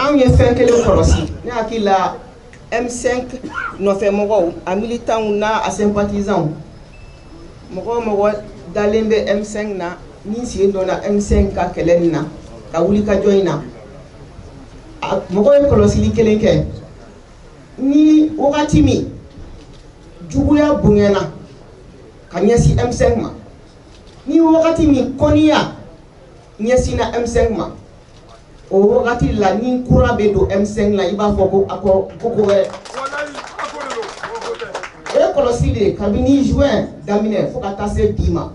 Anw ye fɛn kelen kɔlɔsi, ne hakili la, M5 nɔfɛmɔgɔw, a militants n'a a sympathisants, mɔgɔ o mɔgɔ dalen bɛ M5 na, ni sen donna M5 ka kɛlɛ nin na, ka wuli ka jɔ in na, mɔgɔ ye kɔlɔsili kelen kɛ. Ni wagati min juguya bonyana ka ɲɛsin M5 ma, ni wagati min kɔniya ɲɛsinna M5 ma, o wagati la ni kura bɛ don M5 la, i b'a fɔ ko a ko ko wɛrɛ. O ye kɔlɔsi de ye kabini juin daminɛ fo ka taa se bi ma.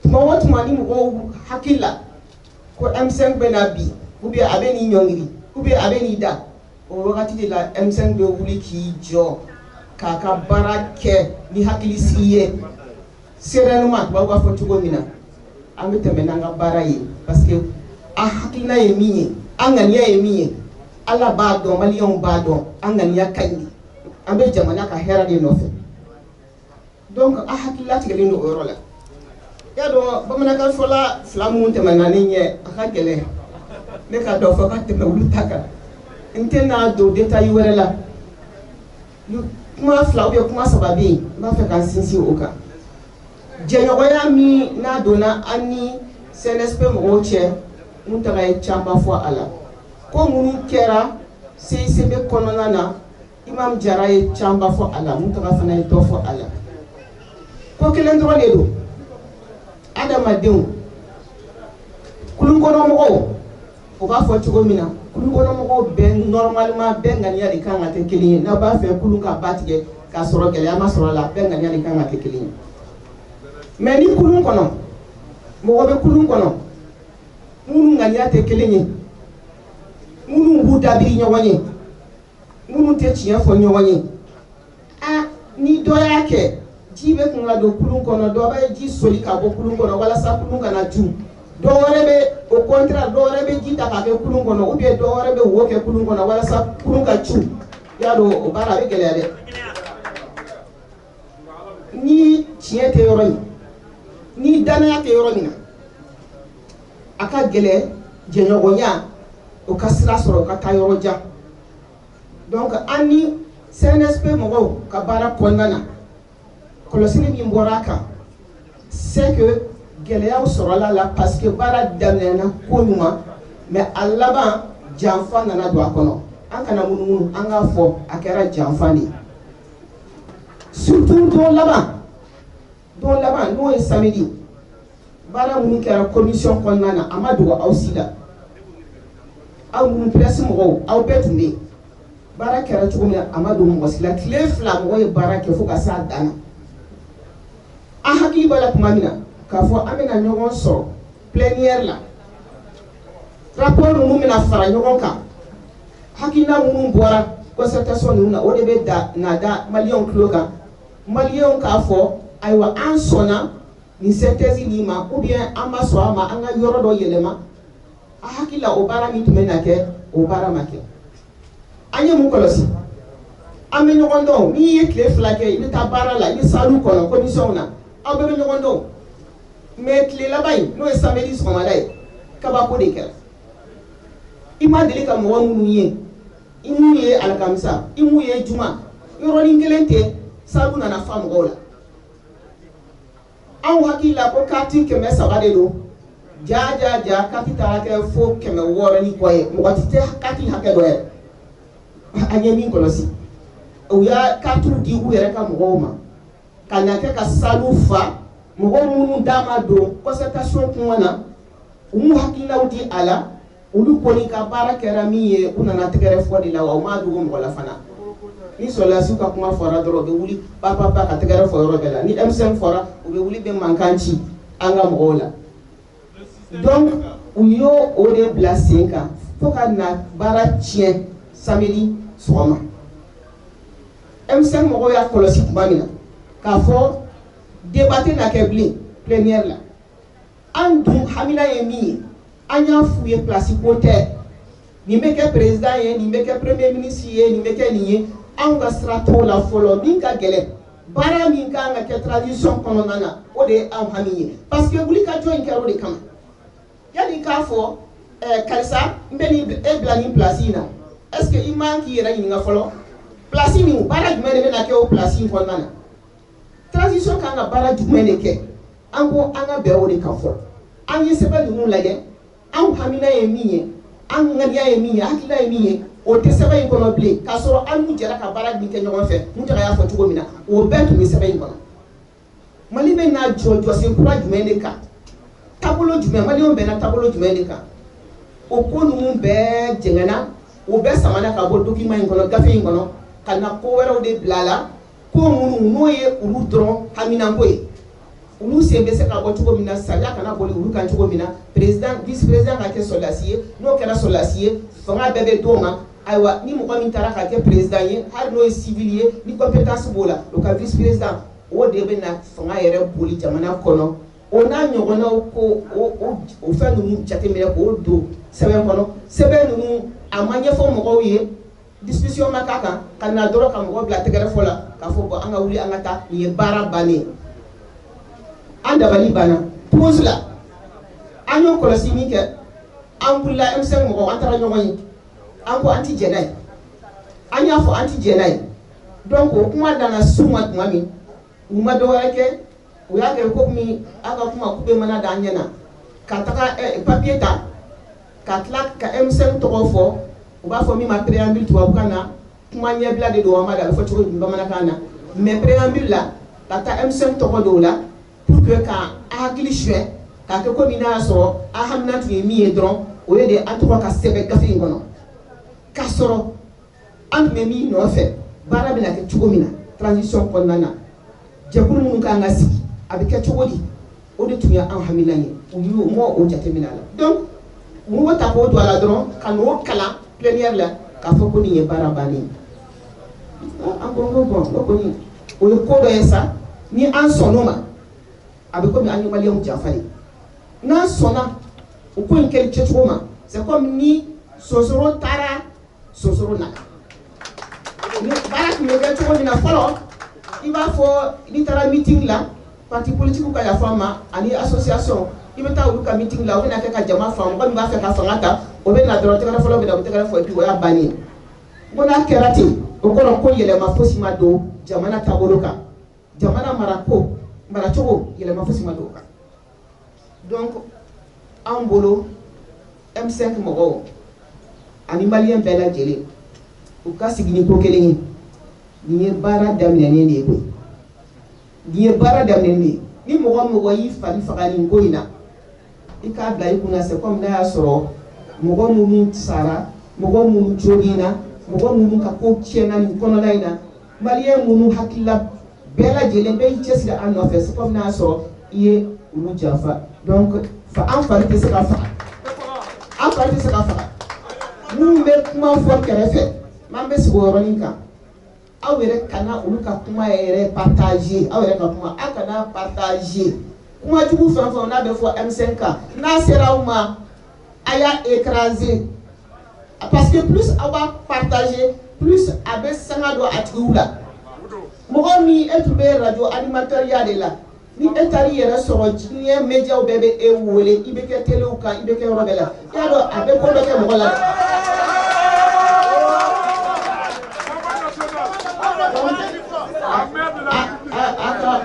Tuma o tuma ni mɔgɔw hakili la ko M5 bɛ na bi, ou bien a bɛ n'i ɲɔngiri, ou bien a bɛ n'i da, o wagati de la M5 bɛ wuli k'i jɔ k'a ka baara kɛ ni hakilisigi ye, sereinement, tubabu b'a fɔ cogo min na. An bɛ tɛmɛ n'an ka baara ye, parce que an hakilina ye min ye, an ŋaniya ye min ye, Ala b'a dɔn, Maliyɛnw b'a dɔn, an ŋaniya ka ɲi, an bɛ jamana ka hɛrɛ de nɔfɛ. Donc an hakili latigɛlen don o yɔrɔ la. I y'a dɔn, bamanankan fɔla fila minnu tɛmɛna ne ɲɛ, a ka gɛlɛn ne ka dɔ fɔ ka tɛmɛ olu ta kan. N tɛna don détail wɛrɛ la. Kuma fila ou bien kuma saba bɛ yen, n b'a fɛ ka n sinsin o kan. Jɛɲɔgɔnya min n'a donna an ni CNSP mɔgɔw cɛ, Muntaga ye caman fɔ a la. Ko minnu kɛra CICB kɔnɔna na, Imam Jara ye caman fɔ a la, Muntaga fana ye dɔ fɔ a la. Ko kelen dɔrɔn de don: adamadenw, kulukɔnɔmɔgɔw, o b'a fɔ cogo min na, kulukɔnɔmɔgɔw bɛɛ, normalement, bɛɛ ŋaniya de kan ka kɛ kelen ye. N'aw b'a fɛ kulun ka ba tigɛ k'a sɔrɔ gɛlɛya ma sɔrɔ a la, bɛɛ ŋaniya de kan ka kɛ kelen ye. Mais ni kulun kɔnɔ, mɔgɔ bɛ kulun kɔnɔ minnu ŋaniya tɛ kelen ye, minnu b'u dabiri ɲɔgɔn ye, minnu tɛ tiɲɛ fɔ ɲɔgɔn ye, a ni dɔ y'a kɛ, ji bɛ kun ka don kulun kɔnɔ, dɔ bɛ ji soli ka bɔ kulun kɔnɔ walasa kulun kana cu, dɔ wɛrɛ bɛ, au contraire, dɔ wɛrɛ bɛ ji ta k'a kɛ kulun kɔnɔ, ou bien dɔ wɛrɛ bɛ wo kɛ kulun kɔnɔ walasa kulun ka cu. I y'a dɔn, o baara a bɛ gɛlɛya dɛ. Ni tiɲɛ tɛ yɔrɔ min, ni danaya tɛ yɔrɔ min na, a ka gɛlɛn jɛɲɔgɔnya o ka sira sɔrɔ, o ka taa yɔrɔ jan. Donc an ni CNSP mɔgɔw ka baara kɔnɔna na, kɔlɔsili min bɔra a kan, c'est que gɛlɛyaw sɔrɔla la, parce que baara daminɛna ko ɲuman, mais a laban janfa nana don a kɔnɔ. An kana munumunu, an k'a fɔ a kɛra janfa de ye. Surtout don laban, don laban n'o ye samedi, baara minnu kɛra commission kɔnɔna na, a ma dogo aw si la. Aw minnu presse mɔgɔw, aw bɛɛ tun bɛ yen. Baara kɛra cogo min na, a ma dogo mɔgɔ si la. Tile 2 mɔgɔ ye baara kɛ fo ka s'a dan na. An hakili b'a la tuma min na k'a fɔ an bɛna ɲɔgɔn sɔrɔ plénière la, rapport ninnu bɛna fara ɲɔgɔn kan, hakilina minnu bɔra concertation ninnu na, o de bɛ da na da Maliyɛnw tulo kan, Maliyɛnw k'a fɔ: ayiwa, an sɔnna nin synthèse nin ma, ou bien an ma sɔn a ma, an ka yɔrɔ dɔ yɛlɛma. A hakili la, o baara min tun bɛ na kɛ, o baara ma kɛ. An ye mun kɔlɔsi? An bɛ ɲɔgɔn dɔn. N'i ye tile 2 kɛ, i bɛ taa baara la, i bɛ salle kɔnɔ, commission na, aw bɛɛ bɛ ɲɔgɔn dɔn. Mais tile laban in, n'o ye samedi sɔgɔmada ye, kabako de kɛra. I ma deli ka mɔgɔ minnu ye, i m'u ye alikamisa, i m'u ye juma, yɔrɔnin kelen tɛ, salle nana fa mɔgɔw la. Anw hakili la ko carte 300 de don. Ja ja ja, carte taara kɛ fo 600 ni kɔ ye. Mɔgɔ ti tɛ carte hakɛ dɔ yɛrɛ. An ye min kɔlɔsi, u y'a carte di u yɛrɛ ka mɔgɔw ma ka na kɛ ka salle fa. Mɔgɔ minnu da ma don concertation kuma na, u m'u hakilinaw di a la. Olu kɔni ka baara kɛra min ye, u nana tɛgɛrɛ fɔ de la wa. U m'a dogo mɔgɔ la fana. Ni sɔrɔdasiw ka kuma fɔra dɔrɔn, u bɛ wuli pa pa pa ka tɛgɛrɛ fɔ yɔrɔ bɛɛ la. Ni M5 fɔra, u bɛ wuli, bɛ mankan ci an ka mɔgɔw la. Donc u y'o o de bila sen kan fo ka na baara tiɲɛ samedi sɔgɔma. M5 mɔgɔw y'a kɔlɔsi tuma min na k'a fɔ débat tɛna kɛ bilen plénière la, an dun hamina ye min ye, an y'a f'u ye, place ko tɛ. Nin bɛ kɛ président ye, nin bɛ kɛ premier ministre ye, nin bɛ kɛ nin ye, anw ka sira t'o la fɔlɔ. Min ka gɛlɛn, baara min kan ka kɛ transition kɔnɔna na, o de ye anw hami ye, parce que wulikajɔ in kɛra o de kama. Yanni k'a fɔ Karisa, n bɛ nin e bila nin place in na, est ce que i man k'i yɛrɛ ɲininka fɔlɔ place min, baara jumɛn de bɛna kɛ o place in kɔnɔna na? Transition kan ka baara jumɛn de kɛ? An ko an ka bɛn o de kan fɔlɔ. An ye sɛbɛn ninnu lajɛ, anw hamina ye min ye, an ŋaniya ye min ye, hakilina ye min ye, o tɛ sɛbɛn in kɔnɔ bilen. K'a sɔrɔ an n'u jɛra ka baara min kɛ ɲɔgɔn fɛ, Muntaga y'a fɔ cogo min na, o bɛɛ tun bɛ sɛbɛn in kɔnɔ. Mali bɛ n'a jɔ jɔsen kura jumɛn de kan, taabolo jumɛn, maliyɛnw bɛnna taabolo jumɛn de kan? O ko ninnu bɛɛ jɛngɛnna, o bɛɛ samana ka bɔ document in kɔnɔ, gafe in kɔnɔ, ka na ko wɛrɛw de bila a la, ko minnu n'o ye olu dɔrɔn haminanko ye. Olu sen bɛ se ka bɔ cogo min na, sariya kana boli olu kan cogo min na, président, vice président ka kɛ sɔrɔdasi ye, n'o kɛra sɔrɔdasi ye, fanga bɛɛ bɛ d'o ma. Ayiwa, ni mɔgɔ min taara ka kɛ président ye, hali n'o ye civil ye, ni compétence b'o la, o ka vice président, o de bɛ na fanga yɛrɛ boli jamana kɔnɔ. O n'a ɲɔgɔnnaw, ko o fɛn ninnu jateminɛ k'o don sɛbɛn kɔnɔ. Sɛbɛn ninnu a ma ɲɛfɔ mɔgɔw ye, discussion ma k'a kan, ka na dɔrɔn ka mɔgɔw bila tɛgɛrɛ fɔ la k'a fɔ bon, an ka wuli an ka taa, nin ye baara bannen ye. An dabali banna. Pause la, an y'o kɔlɔsi min kɛ, an wulila, M5 mɔgɔw, an taara ɲɔgɔn ye, an ko an ti jɛn n'a ye, an y'a fɔ an ti jɛn n'a ye. Donc o kuma nana s'u ma tuma min, u ma dɔ wɛrɛ kɛ, u y'a kɛ komi aw ka kuma k'u bɛ mana d'an ɲɛ na, ka taga papier ta, ka tila ka M5 tɔgɔ fɔ. U b'a fɔ min ma préambule tubabukan na, kuma ɲɛbila de don, an b'a dɔn a bɛ fɔ cogo di bamanankan na, mais préambule la, ka taa M5 tɔgɔ dɔw la pour que ka hakili suɲɛ, k'a kɛ komi n'a y'a sɔrɔ an hamina tun ye min ye dɔrɔn, o ye de an tɔgɔ ka sɛbɛn gafe in kɔnɔ, k'a sɔrɔ an tun bɛ min nɔfɛ, baara bɛna kɛ cogo min na transition kɔnɔna na, jɛkulu minnu kan ka sigi, a bɛ kɛ cogo di, o de tun ye an hamina ye. U y'u ma o jateminɛ a la. Donc u m'o ta k'o don a la dɔrɔn, ka n'o kalan plénière la, k'a fɔ ko nin ye baara bannen ye. An ko ko bon, o kɔni o ye ko dɔ ye sa, ni an sɔnn'o ma, a bɛ komi an ye maliyɛnw janfa de. N'an sɔnna o ko in kɛli kɛcogo ma, c'est comme ni sonsoro taara, sonsoro nana. Ni baara tun bɛ kɛ cogo min na fɔlɔ, i b'a fɔ n'i taara meeting la, parti politique ka yafa ma, ani association, i bɛ taa olu ka meeting la, u bɛna kɛ ka jama fa, mɔgɔ min b'a fɛ ka fanga ta, o bɛ na dɔrɔn, tɛgɛrɛ fɔlɔ bɛ na, u bɛ tɛgɛrɛ fɔ, et puis o y'a bannen ye. Ko n'a kɛra ten, o kɔrɔ ko yɛlɛma fosi ma don jamana taabolo kan, jamana marako maracogo, yɛlɛma fosi ma don o kan. Donc an bolo, M5 mɔgɔw ani maliyɛn bɛɛ lajɛlen, u ka sigi ni ko kelen ye: nin ye baara daminɛnen de ye koyi, nin ye baara daminɛnen de ye. Ni mɔgɔ mɔgɔ y'i fari faga nin ko in na, i k'a bila i kunna, c'est comme n'a y'a sɔrɔ mɔgɔ minnu sara, mɔgɔ minnu joginna, mɔgɔ minnu ka ko tiɲɛna nin kɔnɔna in na, maliyɛn minnu hakilila bɛɛ lajɛlen bɛɛ y'i cɛsiri an nɔfɛ, c'est comme n'a y'a sɔrɔ i ye olu janfa. Donc fa an fari tɛ se ka faga, an fari tɛ se ka faga. Minnu bɛ kuma fɔ kɛrɛfɛ, n'an bɛ sigi o yɔrɔnin kan, aw yɛrɛ kana olu ka kuma yɛrɛ partager, aw yɛrɛ ka kuma, aw kana partager. Kuma jugu fɛn fɛn n'a bɛ fɔ M5 kan, n'a sera aw ma, a y'a écraser, parce que plus aw b'a partager, plus a bɛ sanga don a tigiw la. Mɔgɔ min e tun bɛ radio animateur ya de la, ni e taara i yɛrɛ sɔrɔ diɲɛ médiaw bɛɛ bɛ e wele, i bɛ kɛ téléw kan, i bɛ kɛ yɔrɔ bɛɛ la, i y'a dɔn a bɛ ko dɔ kɛ mɔgɔ la dɛ.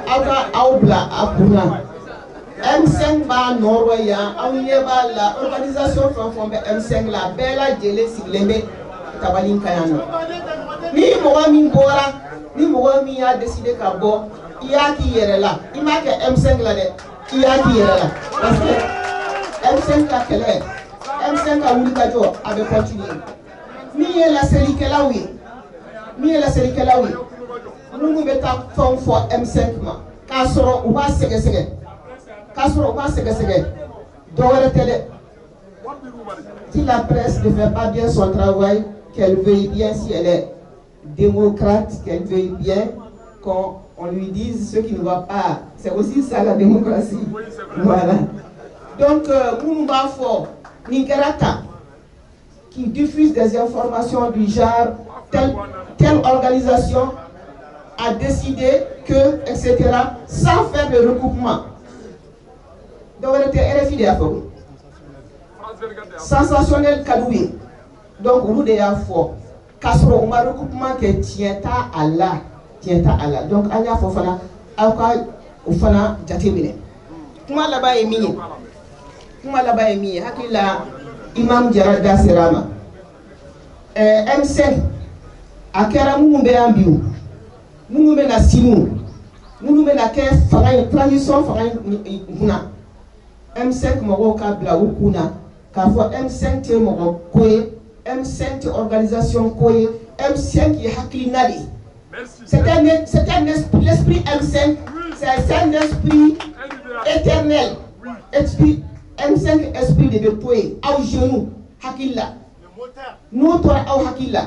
Aw ka aw bila a kun na, M5 b'a nɔrɔ yan, aw ɲɛ b'a la, organisation fɛn fɛn bɛ M5 la, bɛɛ lajɛlen sigilen bɛ tabali kan yan nɔ. Ni mɔgɔ min bɔra, ni mɔgɔ min y'a décidé ka bɔ, i y'a k'i yɛrɛ la, i m'a kɛ M5 la dɛ, i y'a k'i yɛrɛ la, parce que M5 ka kɛlɛ, M5 ka wulikajɔ, a bɛ continuer. Min ye laselikɛlaw ye, min ye laselikɛlaw ye, minnu bɛ taa fɛnw fɔ M5 ma k'a sɔrɔ u b'a sɛgɛsɛgɛ, k'a sɔrɔ u b'a sɛgɛsɛgɛ, dɔ wɛrɛ tɛ dɛ. Si la presse ne fait pas bien son travail, qu'elle veuille bien, si elle est démocrate, qu'elle veuille bien qu'on lui dise ce qui ne va pas. C'est aussi ça la démocratie. Voilà. Donc, minnu b'a fɔ nin kɛra tan, qui diffuse des informations du genre telle, telle organisation a décidé que, etc., sans faire de recoupement. Dɔ wɛrɛ tɛ, RFI de y'a fɔ koyi. Sensationnel ka d'u ye, donc olu de y'a fɔ k'a sɔrɔ u ma recoupement kɛ. Tiɲɛ t'a a la, tiɲɛ t'a a la. Donc an y'a fɔ fana, aw ka o fana jateminɛ. Kuma laban ye min ye, kuma laban ye min ye, hakili la Imam Jara da sera a ma. M5 a kɛra minnu bɛ yan bi, o minnu bɛ na sini, o minnu bɛ na kɛ fanga in, transition fanga in kunna, M5 mɔgɔw ka bila u kun na k'a fɔ M5 tɛ mɔgɔ ko ye, M5 tɛ organisation ko ye, M5 ye hakilina de ye. C'est un esprit, l'esprit M5, c'est un esprit éternel. Esprit M5, esprit de bɛ to yen aw jeunes hakili la. N'o tora aw hakili la,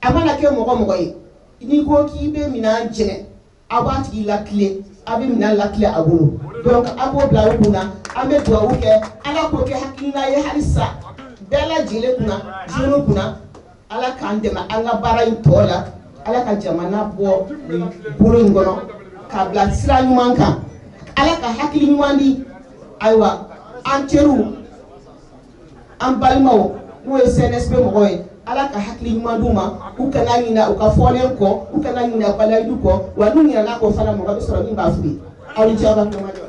a mana kɛ mɔgɔ mɔgɔ ye, n'i ko k'i bɛ minɛn jɛnɛ, aw b'a tigi lakile, a bɛ minɛn lakile a bolo. Donc a b'o bila aw kunna. An bɛ dugawu kɛ, Ala k'o kɛ hakilina ye halisa bɛɛ lajɛlen kunna, jeunes kunna. Ala k'an dɛmɛ an ka baara in tɔ la. Ala ka jamana bɔ nin bolo in kɔnɔ k'a bila sira ɲuman kan. Ala ka hakili ɲuman di, ayiwa, an teriw, an balimaw, n'o ye CNSP mɔgɔw ye, Ala ka hakili ɲuman d'u ma, u kana ɲinɛ u ka fɔlen kɔ, u kana ɲinɛ u ka layidu kɔ. Wa n'u ɲinɛna kɔ fana, mɔgɔ bɛ sɔrɔ min b'a f'u ye. Aw ni ce aw ka kulamajɔ la.